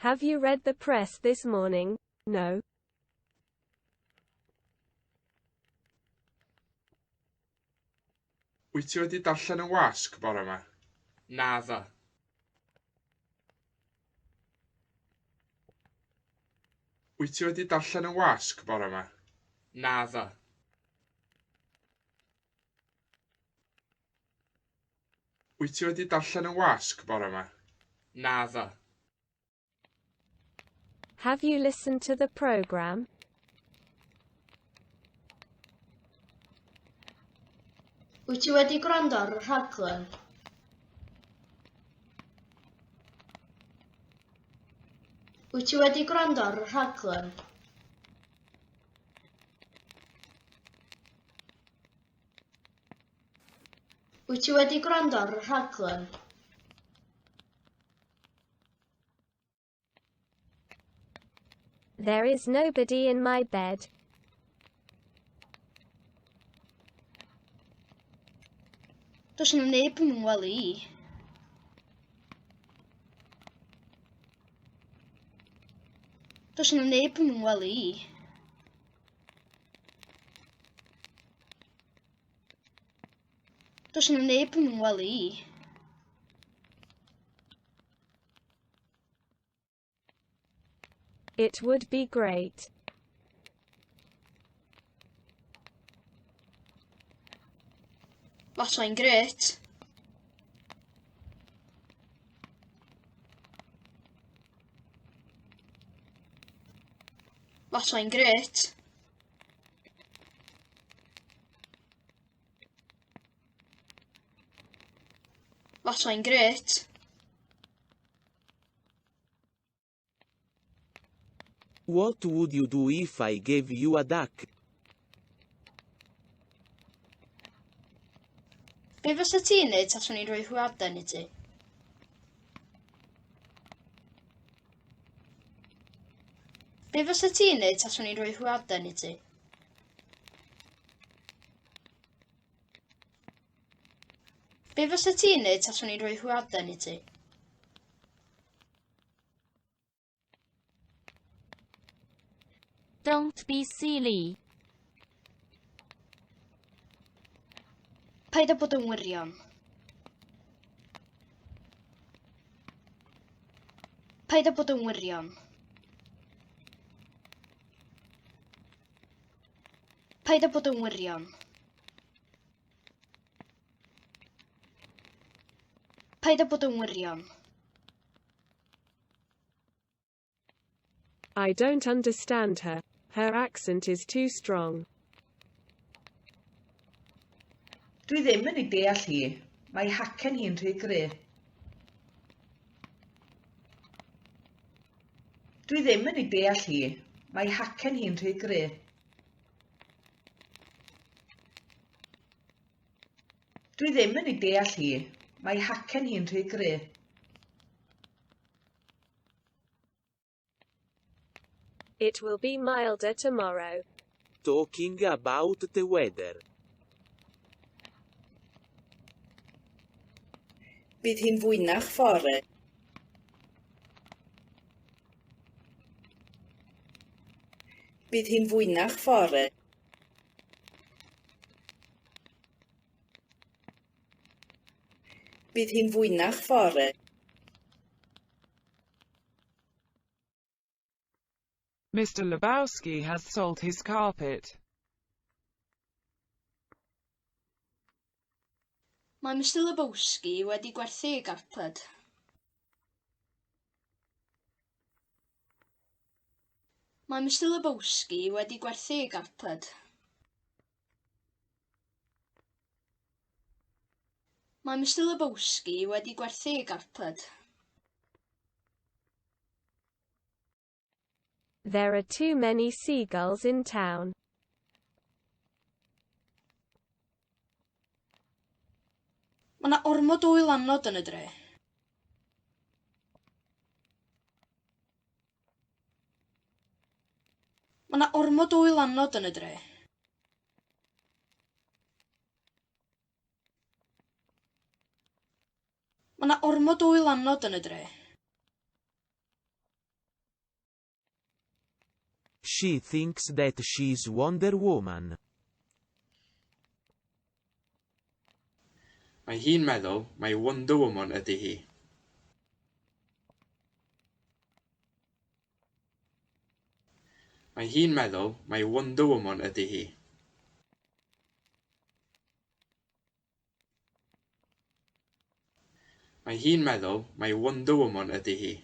Have you read the press this morning? No. Wyt ti wedi darllen y wasg bore 'ma? Naddo. Wyt ti wedi darllen y wasg bore 'ma? Naddo. Wyt ti wedi darllen y wasg bore 'ma? Naddo. Have you listened to the program? Wyt ti wedi gwrando ar y rhaglen? Wyt ti wedi gwrando ar y rhaglen? Wyt ti wedi gwrando ar y rhaglen? There is nobody in my bed. Does 'na neb yn fy ngwely i. Does 'na neb yn fy ngwely i. Does 'na neb yn fy ngwely i. It would be great. Fasai'n grêt. Fasai'n grêt. Fasai'n grêt. What would you do if I gave you a duck? Be fysa ti'n neud taswn i'n rhoi hwyaden i ti? Be fysa ti'n neud taswn i'n rhoi hwyaden i ti? Be fysa ti'n neud taswn i'n rhoi hwyaden i ti? Don't be silly. Paid â bod yn wirion. Paid â bod yn wirion. Paid â bod yn wirion. Paid â bod yn wirion. I don't understand her. Her accent is too strong. Dwi ddim yn ei deall hi. Mae hacen hi'n rhy gry. Dwi ddim yn ei deall hi. Mae hacen hi'n rhy gry. Dwi ddim yn ei deall hi. Mae hacen hi'n rhy gry. It will be milder tomorrow. Talking about the weather. Bydd hi'n fwynach fory. Bydd hi'n fwynach fory. Bydd hi'n fwynach fory. Mr. Lebowski has sold his carpet. Mae Mr Lebowski wedi gwerthu ei garped. Mae Mr Lebowski wedi gwerthu ei garped. Mae Mr Lebowski wedi gwerthu ei garped. There are too many seagulls in town. Mae 'na ormod o wylanod yn y dre. Mae 'na ormod o wylanod yn y dre. Mae 'na ormod o wylanod yn y dre. She thinks that she's Wonder Woman. Mae hi'n meddwl mai Wonder Woman ydy hi. Mae hi'n meddwl mai Wonder Woman ydy hi. Mae hi'n meddwl mai Wonder Woman ydy hi.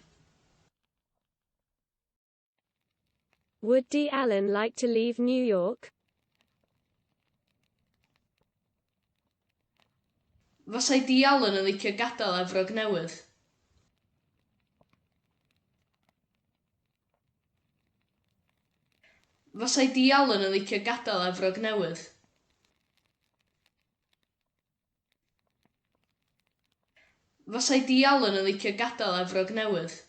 Would Dee Allen like to leave New York? Fasai Dee Allen yn licio gadael Efrog Newydd? Fasai Dee Allen yn licio gadael Efrog Newydd? Fasai Dee Allen yn licio gadael Efrog Newydd?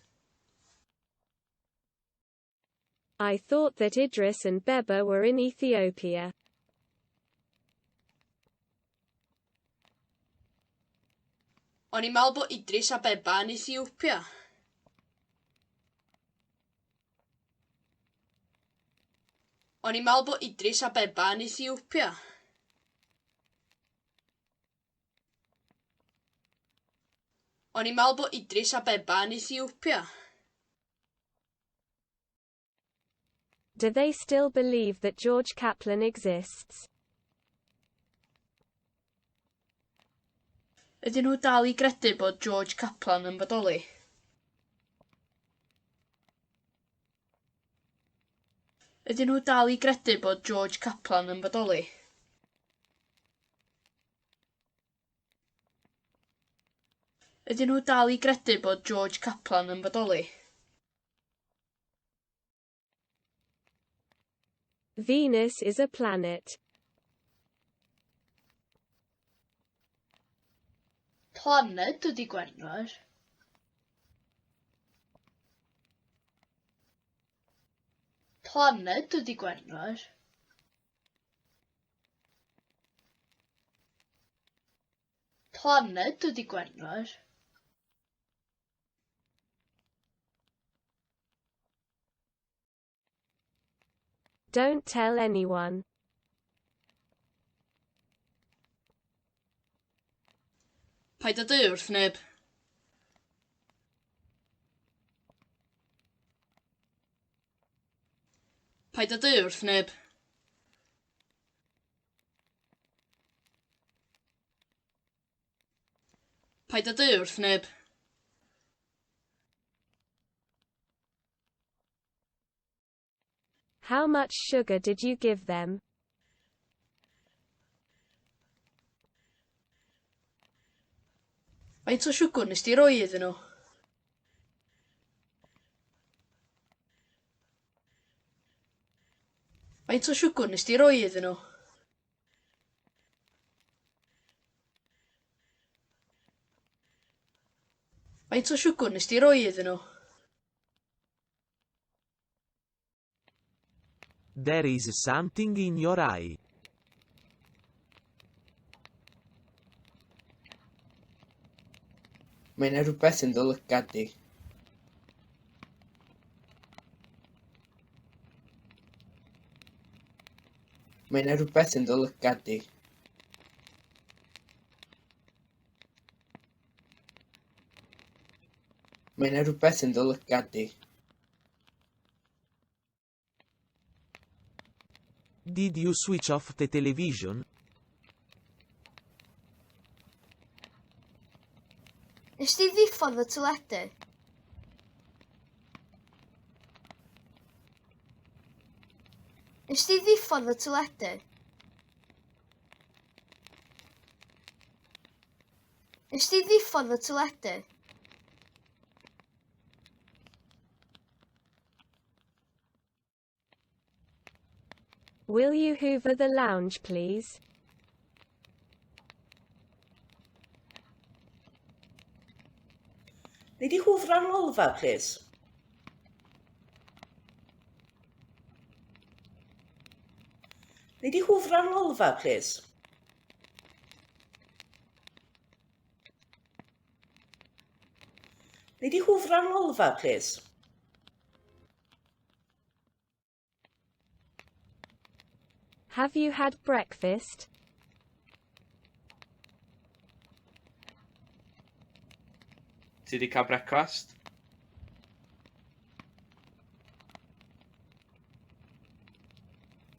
I thought that Idris and Beba were in Ethiopia. O'n i'n meddwl bod Idris a Beba yn Ethiopia. O'n i'n meddwl bod Idris a Beba yn Ethiopia. O'n i'n meddwl bod Idris a Beba yn Ethiopia. Do they still believe that George Kaplan exists? Ydyn nhw dal i gredu bod George Kaplan yn bodoli? Ydyn nhw dal i gredu bod George Kaplan yn bodoli? Ydyn nhw dal i gredu bod George Kaplan yn bodoli? Venus is a planet. Planed ydy Gwenfair. Planed ydy Gwenfair. Planed ydy Gwenfair. Don't tell anyone. Paid â dweud wrth neb. Paid â dweud wrth neb. Paid â dweud wrth neb. How much sugar did you give them? Faint o siwgr nes di roi iddyn nhw? Faint o siwgr nes di roi iddyn nhw? Faint o siwgr nes di roi iddyn nhw? There is something in your eye. Mae yna rhywbeth yn dy lygad di. Mae yna rhywbeth yn dy lygad di. Mae yna rhywbeth yn dy lygad di. Did you switch off the television? Nes di ddiffodd y teledu? Nes di ddiffodd y teledu? Nes di ddiffodd y teledu? Will you hoover the lounge please? Nei di hwfro'r lolfa, plis? Nei di hwfro'r lolfa, plis? Nei di hwfro'r lolfa, plis? Have you had breakfast? Ti 'di cael brecwast?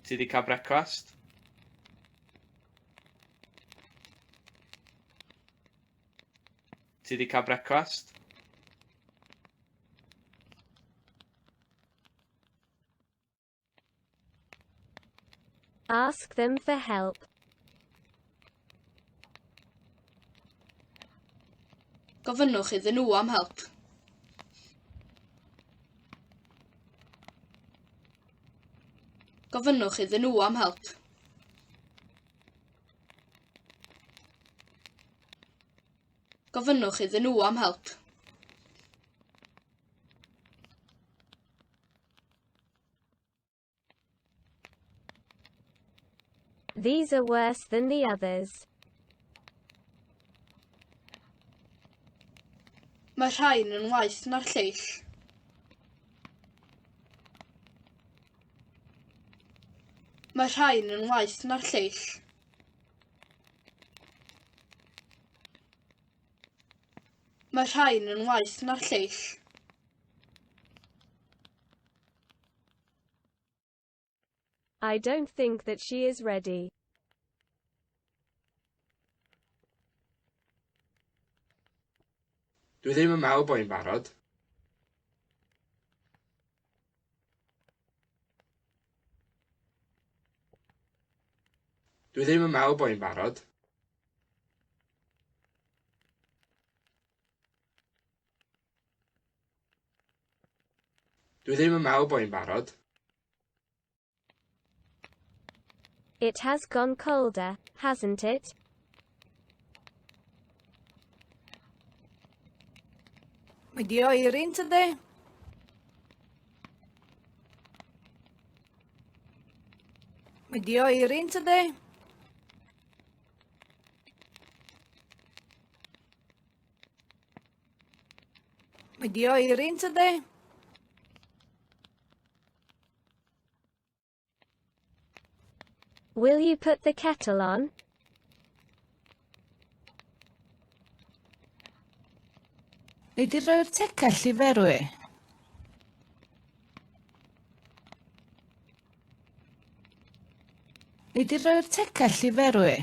Ti 'di cael brecwast? Ti 'di cael brecwast? Ask them for help. Gofynnwch iddyn nhw am help. Gofynnwch iddyn nhw am help. Gofynnwch iddyn nhw am help. These are worse than the others. Mae rhain yn waeth na'r lleill. Mae rhain yn waeth na'r lleill. Mae rhain yn waeth na'r lleill. I don't think that she is ready. Dwi ddim yn meddwl bo' hi'n barod. Dwi ddim yn meddwl bo' hi'n barod. Dwi ddim yn meddwl bo' hi'n barod. It has gone colder, hasn't it? Mae di oeri'n tydi? Mae di oeri'n tydi? Mae di oeri'n tydi? Will you put the kettle on? Nei di roi'r tegell i ferwi? Nei di roi'r tegell i ferwi?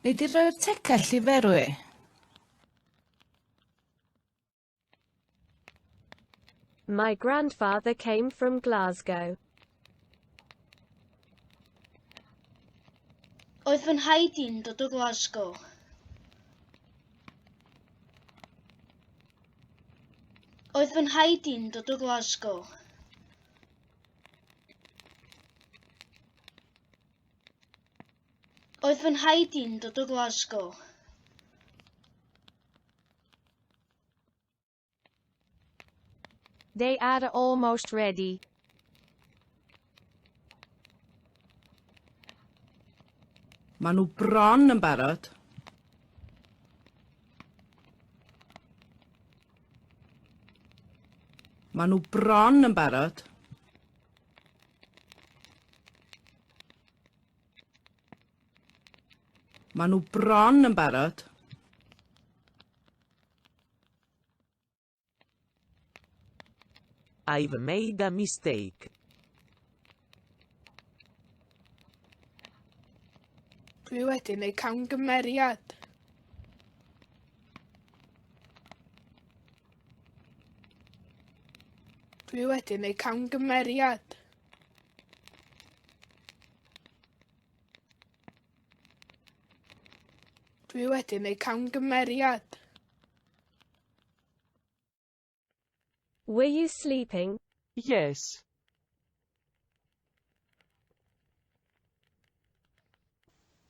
Nei di roi'r tegell i ferwi? My grandfather came from Glasgow. Oedd fy nhaid i'n dod o Glasgow. Oedd fy nhaid i'n dod o Glasgow. Oedd fy nhaid i'n dod o Glasgow. They are almost ready. Maen nhw bron yn barod. Maen nhw bron yn barod. Maen nhw bron yn barod. I've made a mistake. Dwi wedi gwneud camgymeriad. Dwi wedi gwneud camgymeriad. Dwi wedi gwneud camgymeriad. Were you sleeping? Yes.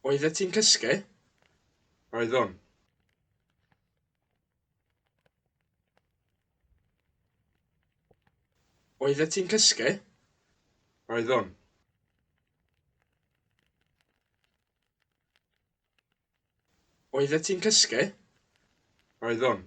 Oeddet ti'n cysgu? Oeddwn. Oeddet ti'n cysgu? Oeddwn. Oeddet ti'n cysgu? Oeddwn.